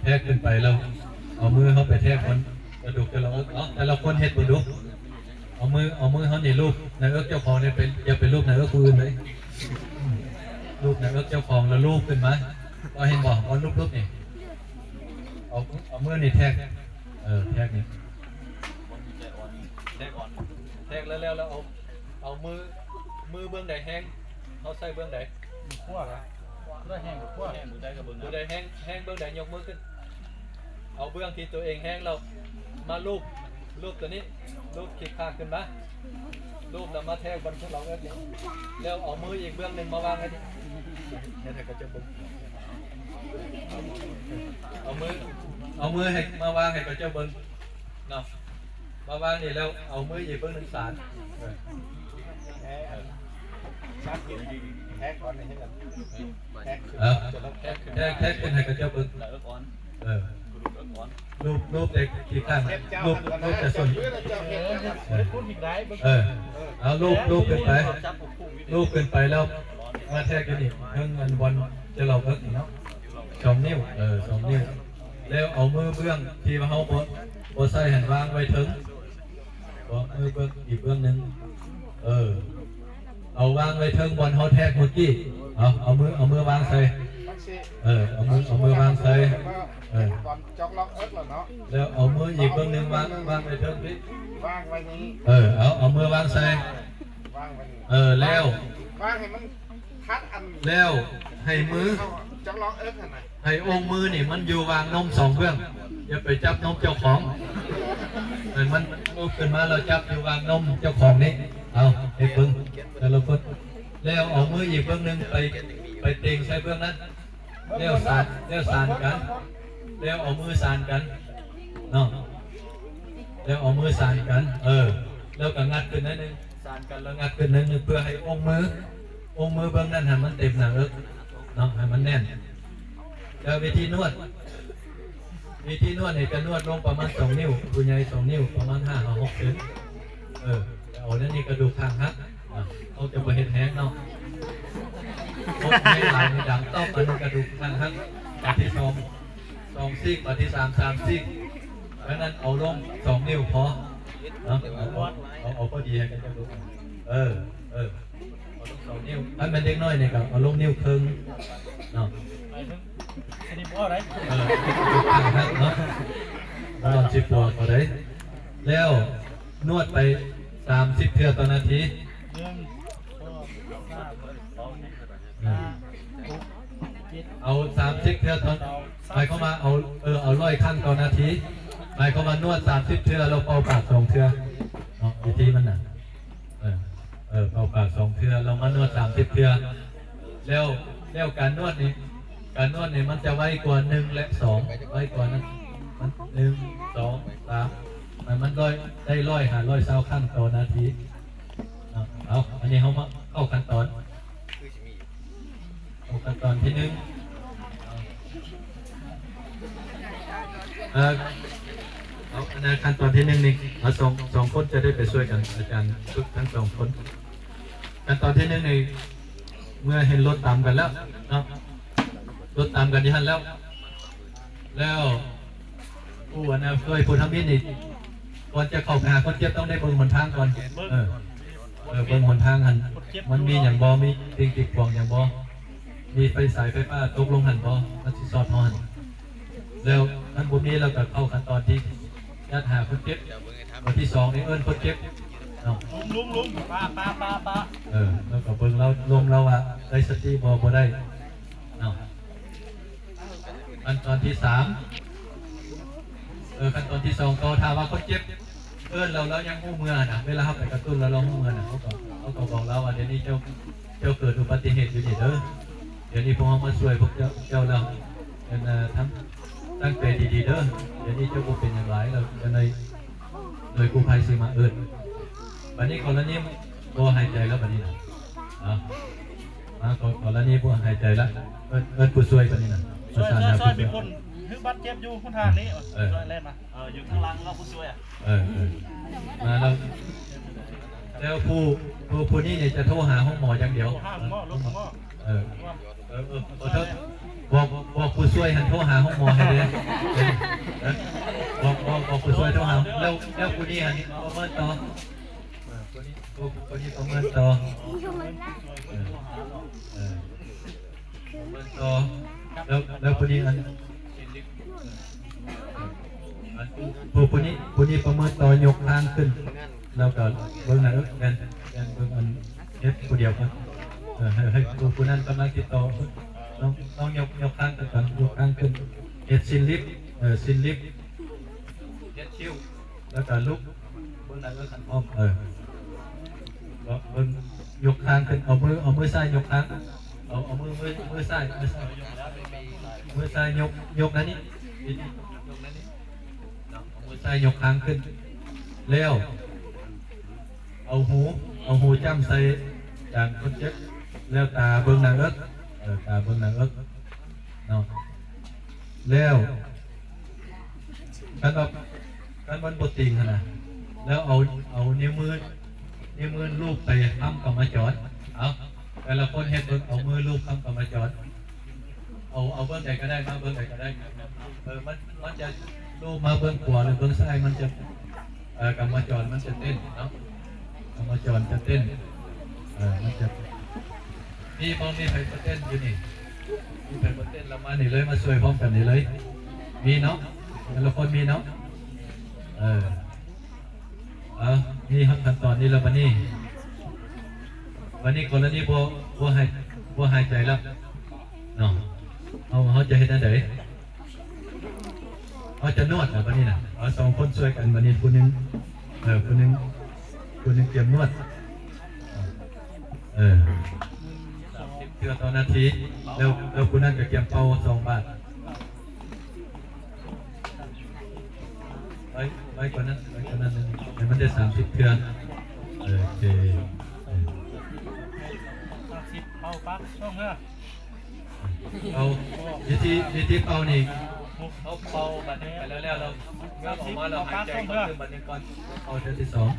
ແທກຂຶ້ນໄປແລ້ວ ເອົາມືເຮົາໄປແທກມັນ ກະດູກແຕ່ລະເອິກ. ເອົາ ແຕ່ລະຄົນເຮັດເບິ່ງດູ. ເອົາມື ເອົາມືເຮົານີ້ລູບໜ້າເອິກເຈົ້າຂອງນີ້ ໄປ ຢ່າໄປລູບໜ້າເອິກຜູ້ອື່ນເລີຍ. ລູບໜ້າເອິກເຈົ້າຂອງແລ້ວລູບຂຶ້ນມາ. ເຫັນບໍ່? ເອົາລູບໆນີ້. ເອົາ ເອົາມືນີ້ແທກ ເອີ ແທກນີ້ ແທກແລ້ວ ແລ້ວເອົາ ເອົາມື ມືເບື້ອງໃດແຮງ ເຮົາໃຊ້ເບື້ອງໃດ? ຂວາ. ຜູ້ໃດແຮງຂວາ. ຜູ້ໃດແຮງ ແຮງເບື້ອງໃດຍົກມືຂຶ້ນ. ເອົາເບື້ອງທີ່ຕົວເອງແຮງແລ້ວມາລູບ ລູບຕົວນີ້ ລູບຂີດຂາຂຶ້ນມາ ລູບແລ້ວມາແທກບັນທຸກເຮົາເອິກນີ້ ແລ້ວເອົາມືອີກເບື້ອງໜຶ່ງມາວາງໃຫ້ ເຮັດໃຫ້ເຂົາເຈົ້າເບິ່ງ. ເອົາມື ເອົາມືໃຫ້ ມາວາງໃຫ້ເຂົາເຈົ້າເບິ່ງເນາະ. ມາວາງນີ້ແລ້ວເອົາມືອີກເບິ່ງໜຶ່ງສານ ເອີ ແທກກ່ອນນີ້ ແທກ ເອີ ແທກ ແທກຂຶ້ນໃຫ້ເຂົາເຈົ້າເບິ່ງ. ເອີ ລູບ ລູບແຕ່ຂີ້ຂ້າງ ລູບ ລູບແຕ່ສົ້ນ ເອີ ເອີ ເອົາລູບ ລູບຂຶ້ນໄປ ລູບຂຶ້ນໄປແລ້ວມາແທກຢູ່ນີ້ ເທິງອັນບ່ອນຈະລອກເອິກນີ້ເນາະ ສອງນິ້ວ ເອີ ສອງນິ້ວ. ແລ້ວເອົາມືເບື້ອງທີ່ວ່າເຮົາບໍ່ ບໍ່ໃຊ້ຫັ້ນວາງໄວ້ເທິງ ເອົາມືເບື້ອງອີກເບື້ອງໜຶ່ງ ເອີ ເອົາວາງໄວ້ເທິງບ່ອນເຮົາແທກມື້ກີ້. ເອົາ ເອົາມື ເອົາມືວາງໃສ່ ເອີ ເອົາມື ເອົາມືວາງໃສ່ ເອີ ຕອນຈອກລອກເອິກແລ້ວເນາະ ແລ້ວເອົາມືອີກເບື້ອງໜຶ່ງວາງ ວາງໄວ້ເທິງພີ້ ວາງໄວ້ນີ້ ເອີ ເອົາ ເອົາມືວາງໃສ່ ວາງໄວ້ນີ້ ເອີ ແລ້ວ ວາງໃຫ້ມັນ ແລ້ວໃຫ້ມື ເຈົ້າລອງເອີ້ນຫັ້ນນະ ໃຫ້ອົງມືນີ້ມັນຢູ່ຫວ່າງນົມສອງເບື້ອງ ຢ່າໄປຈັບນົມເຈົ້າຂອງ ໃຫ້ມັນລຸກຂຶ້ນມາແລ້ວຈັບຢູ່ຫວ່າງນົມເຈົ້າຂອງນີ້. ເອົາ ເຮັດເບິ່ງແຕ່ລະຄົນ ແລ້ວເອົາມືອີກເບື້ອງໜຶ່ງໄປ ໄປເຕັງໃສ່ເບື້ອງນັ້ນ ແລ້ວສານ ແລ້ວສານກັນ ແລ້ວເອົາມືສານກັນເນາະ ແລ້ວເອົາມືສານກັນ ເອີ ແລ້ວກໍງັດຂຶ້ນໜ້ອຍໜຶ່ງ ສານກັນແລ້ວງັດຂຶ້ນໜ້ອຍໜຶ່ງ ເພື່ອໃຫ້ອົງມື ອົງມືເບື້ອງນັ້ນໃຫ້ມັນເຕັມໜ້າເອິກເນາະ ໃຫ້ມັນແໜ້ນ. ແລ້ວວິທີນວດ ວິທີນວດນີ້ກະນວດລົງປະມານສອງນິ້ວ ຜູ້ໃຫຍ່ສອງນິ້ວ ປະມານຫ້າຫາຫົກເຊັນ ເອີ ເອົາແນວນີ້ກະດູກຂ້າງຫັກ ເຮົາຈະບໍ່ເຮັດແຮງເນາະ ກົດໃຫ້ຫຼາຍນີ້ດັງຕອບ ອັນນີ້ກະດູກຂ້າງຫັກ ບາດທີສອງ ສອງຊີກ ບາດທີສາມ ສາມຊີກ ອັນນັ້ນເອົາລົງສອງນິ້ວພໍເນາະ ເອົາ ເອົາ ເອົາພໍດີໃຫ້ເຂົາເຈົ້າລຸກ ເອີ ເອີ ເອົາລົງສອງນິ້ວ ຄັນແມ່ນເດັກນ້ອຍນີ້ກໍເອົາລົງນິ້ວເຄິ່ງເນາະ ອັນນີ້ບໍ່ໄດ້ ເອີ ເນາະ ບໍ່ຕ້ອງຊິປົວກໍໄດ້ ແລ້ວນວດໄປສາມສິບເທື່ອຕໍ່ນາທີ ໜຶ່ງ ສອງ ສາມ ເອີ ຫ້າ ຫົກ ເຈັດ ເອົາສາມສິບເທື່ອຕໍ່ ໝາຍຄວາມວ່າເອົາ ເອີ ເອົາຮ້ອຍຄັ້ງຕໍ່ນາທີ ໝາຍຄວາມວ່ານວດສາມສິບເທື່ອ ແລ້ວເປົ່າປາກສອງເທື່ອເນາະ ວິທີມັນນະ ເອີ ເອີ ເປົ່າປາກສອງເທື່ອ ແລ້ວມານວດສາມສິບເທື່ອ ແລ້ວ ແລ້ວການນວດນີ້ ການນວດນີ້ມັນຈະໄວກວ່າໜຶ່ງ ແລະ ສອງ ໄວກວ່ານັ້ນ ມັນ ໜຶ່ງ ສອງ ສາມ ໃຫ້ມັນໄດ້ ໄດ້ຮ້ອຍຫາຮ້ອຍຊາວຄັ້ງຕໍ່ນາທີເນາະ. ເອົາ ອັນນີ້ເຮົາມາເຂົ້າຂັ້ນຕອນ ເຂົ້າຂັ້ນຕອນທີໜຶ່ງ ເອີ ເອົາ ອັນນັ້ນຂັ້ນຕອນທີໜຶ່ງນີ້ ເອົາ ສອງ ສອງຄົນຈະໄດ້ໄປຊ່ວຍກັນ ອາຈານຝຶກທັງສອງຄົນ. ຂັ້ນຕອນທີໜຶ່ງນີ້ ເມື່ອເຫັນລົດຕຳກັນແລ້ວເນາະ ລົດຕຳກັນຢູ່ຫັ້ນແລ້ວ ແລ້ວຜູ້ອັນນະ ຊ່ວຍຜູ້ທຳອິດນີ້ ກ່ອນຈະເຂົ້າໄປຫາຄົນເຈັບ ຕ້ອງໄດ້ເບິ່ງຫົນທາງກ່ອນ ເອີ ເອີ ເບິ່ງຫົນທາງຫັ້ນ ມັນມີຫຍັງບໍ່ ມີສິ່ງກີດຂວາງຫຍັງບໍ່ ມີໄຟສາຍໄຟຟ້າຕົກລົງຫັ້ນບໍ່ ມັນຊິຊອດເຮົາຫັ້ນ ແລ້ວຄັນບໍ່ມີ ແລ້ວກໍເຂົ້າຂັ້ນຕອນທີ່ຈັດຫາຄົນເຈັບ ອັນທີສອງນີ້ເອີ້ນຄົນເຈັບເນາະ ລຸງ ລຸງ ລຸງ ປ້າ ປ້າ ປ້າ ປ້າ ເອີ ແລ້ວກໍເບິ່ງລາວ ລົມລາວວ່າໄດ້ສະຕິບໍ່ ບໍ່ໄດ້ເນາະ. ຂັ້ນຕອນທີສາມ ເອີ ຂັ້ນຕອນທີສອງຕໍ່ ຖ້າວ່າຄົນເຈັບເອີ້ນແລ້ວ ລາວຍັງຮູ້ເມືອນະ ເວລາເຮົາໄປກະຕຸ້ນແລ້ວ ລາວຮູ້ເມືອນະ ເຮົາກໍ ເຮົາກໍບອກລາວວ່າ ດຽວນີ້ເຈົ້າ ເຈົ້າເກີດອຸບັດຕິເຫດຢູ່ນີ້ເດີ ດຽວນີ້ພວກເຮົາມາຊ່ວຍພວກເຈົ້າ ເຈົ້າແລ້ວ ອັນ ເອີ ທຳ ຕັ້ງໃຈດີໆເດີ ດຽວນີ້ເຈົ້າບໍ່ເປັນຫຍັງຫຼາຍແລ້ວ ຈະໄດ້ ໜ່ວຍກູ້ໄພຊິມາເອີ້ນ ບັດນີ້ກໍລະນີບໍ່ຫາຍໃຈແລ້ວ ບັດນີ້ນະ ເອົາ ມາ ກໍລະນີບໍ່ຫາຍໃຈລະ ເອີ້ນ ເອີ້ນຜູ້ຊ່ວຍ ບັດນີ້ນະ ຊ່ວຍ ຊ່ວຍ ຊ່ວຍ ມີຄົນຖືບາດເຈັບຢູ່ຫົນທາງນີ້ ເອີ ຊ່ວຍແລ່ນມາ ເອີ ຢູ່ທາງຫຼັງເຮົາຜູ້ຊ່ວຍ ເອີ ເອີ ມາແລ້ວ ແລ້ວຜູ້ ຜູ້ ຜູ້ນີ້ນີ້ຈະໂທຫາໂຮງໝໍຢ່າງດຽວ ໂທຫາໂຮງໝໍ ເອີ ເອີ ເອີ ຂໍໂທດ ບອກ ບອກຜູ້ຊ່ວຍຫັ້ນໂທຫາໂຮງໝໍໃຫ້ເດີ້. ບອກ ບອກ ບອກຜູ້ຊ່ວຍໂທຫາ. ແລ້ວ ແລ້ວຜູ້ນີ້ຫັ້ນປະເມີນຕໍ່. ເອີ ຜູ້ນີ້ ຜູ້ ຜູ້ນີ້ປະເມີນຕໍ່. ເອີ ເອີ ປະເມີນຕໍ່. ແລ້ວ ແລ້ວຜູ້ນີ້ອັນ ອັນ ຜູ້ ຜູ້ນີ້ ຜູ້ນີ້ປະເມີນຕໍ່ ຍົກຄາງຂຶ້ນ ແລ້ວກໍເບິ່ງໜ້າເອິກ. ແມ່ນ ແມ່ນ ເບິ່ງອັນເຮັດຜູ້ດຽວກ່ອນ. ເອີ ໃຫ້ ໃຫ້ຜູ້ ຜູ້ນັ້ນກຳລັງຕິດຕໍ່. ນ້ອງ ນ້ອງຍົກ ຍົກຄາງຂຶ້ນກ່ອນ ຍົກຄາງຂຶ້ນ. ເຮັດຊິນລິບ ເອີ ຊິນລິບ ເຮັດຄິ້ວ ແລ້ວກໍລຸກ ເບິ່ງໜ້າເອີຄັນພ້ອມ. ເອີ ເບິ່ງ ຍົກຄາງຂຶ້ນ. ເອົາມື ເອົາມືຊ້າຍຍົກຄາງ. ເອົາ ເອົາມື ມື ມືຊ້າຍ ມືຊ້າຍ ມືຊ້າຍຍົກ ຍົກໜ້ານີ້ ຍົກໜ້ານີ້ເນາະ. ເອົາມືຊ້າຍຍົກຄາງຂຶ້ນ ແລ້ວເອົາຫູ ເອົາຫູຈ້ຳໃສ່ຈາກຄົນເຈັບ ແລ້ວຕາເບິ່ງໜ້າເອິກ. ເອີ ຕາເບິ່ງໜ້າເອິກເນາະ. ແລ້ວ ຄັນວ່າ ຄັນມັນບໍ່ຕິງຫັ້ນນະ ແລ້ວເອົາ ເອົານິ້ວມື ນິ້ວມືລູບໄປຄຳກຳມະຈອນ. ເອົາ ແຕ່ລະຄົນເຮັດເບິ່ງ ເອົາມືລູບຄຳກຳມະຈອນ. ເອົາ ເອົາເບື້ອງໃດກໍໄດ້ ມາເບື້ອງໃດກໍໄດ້. ເອີ ມັນ ມັນຈະລູບມາເບື້ອງຂວາ ຫຼື ເບື້ອງຊ້າຍ ມັນຈະ ເອີ ກຳມະຈອນມັນຈະເຕັ້ນເນາະ. ກຳມະຈອນຈະເຕັ້ນ ເອີ ມັນຈະ ມີບໍ່ ມີໃຜບໍ່ເຕັ້ນຢູ່ນີ້? ມີໃຜບໍ່ເຕັ້ນລະມານີ້ເລີຍ ມາຊ່ວຍພ້ອມກັນນີ້ເລີຍ. ມີເນາະ ແຕ່ລະຄົນມີເນາະ. ເອີ ເອົາ ມີຮອດຂັ້ນຕອນນີ້ແລ້ວ ບັດນີ້ ບັດນີ້ກໍລະນີບໍ່ ບໍ່ຫາຍ ບໍ່ຫາຍໃຈແລ້ວເນາະ ເຮົາ ເຮົາຈະເຮັດແນວໃດ? ເຮົາຈະນວດນະ ບັດນີ້ນະ. ເອົາ ສອງຄົນຊ່ວຍກັນ ບັດນີ້ຜູ້ໜຶ່ງ ເອີ ຜູ້ໜຶ່ງ ຜູ້ໜຶ່ງກຽມນວດ ເອີ ສາມສິບເທື່ອຕໍ່ນາທີ ແລ້ວ ແລ້ວຜູ້ນັ້ນກໍກຽມເປົ່າສອງບາດ. ໄວ ໄວກວ່ານັ້ນ ໄວກວ່ານັ້ນໜຶ່ງ ໃຫ້ມັນໄດ້ສາມສິບເທື່ອ. ໂອເຄ ເອີ ສາມສິບ ເປົ່າປາກຊ່ອງເຮືອ. ເປົ່າ ວິທີ ວິທີເປົ່ານີ້ ເຮົາເປົ່າບາດນີ້ໄປແລ້ວ ແລ້ວເງືອກອອກມາ ແລ້ວຫາຍໃຈເຂົ້າຕື່ມບາດນີ້ກ່ອນ ເປົ່າເທື່ອທີສອງ.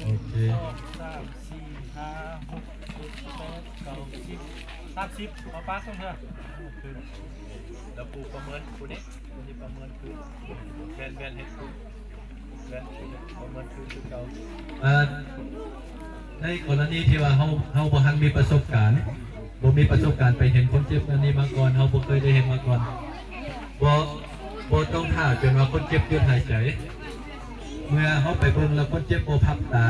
ໂອເຄ ສອງ ສາມ ສີ່ ຫ້າ ຫົກ ເຈັດ ແປດ ເກົ້າ ສິບ ສາມສິບ ເອົາປາກຊ່ອງເທື່ອ. ແລ້ວຜູ້ປະເມີນຜູ້ນີ້ ຜູ້ນີ້ປະເມີນຄື ແມ່ນ ແມ່ນເຮັດຄື ແມ່ນປະເມີນຄື ຄືເກົ່າ. ເອີ ໃນກໍລະນີທີ່ວ່າເຮົາ ເຮົາບໍ່ທັນມີປະສົບການ ບໍ່ມີປະສົບການໄປເຫັນຄົນເຈັບອັນນີ້ມາກ່ອນ ເຮົາບໍ່ເຄີຍໄດ້ເຫັນມາກ່ອນ ບໍ່ ບໍ່ຕ້ອງຖ້າຈົນວ່າຄົນເຈັບຢຸດຫາຍໃຈ. ເມື່ອເຮົາໄປເບິ່ງແລ້ວຄົນເຈັບບໍ່ພັບຕາ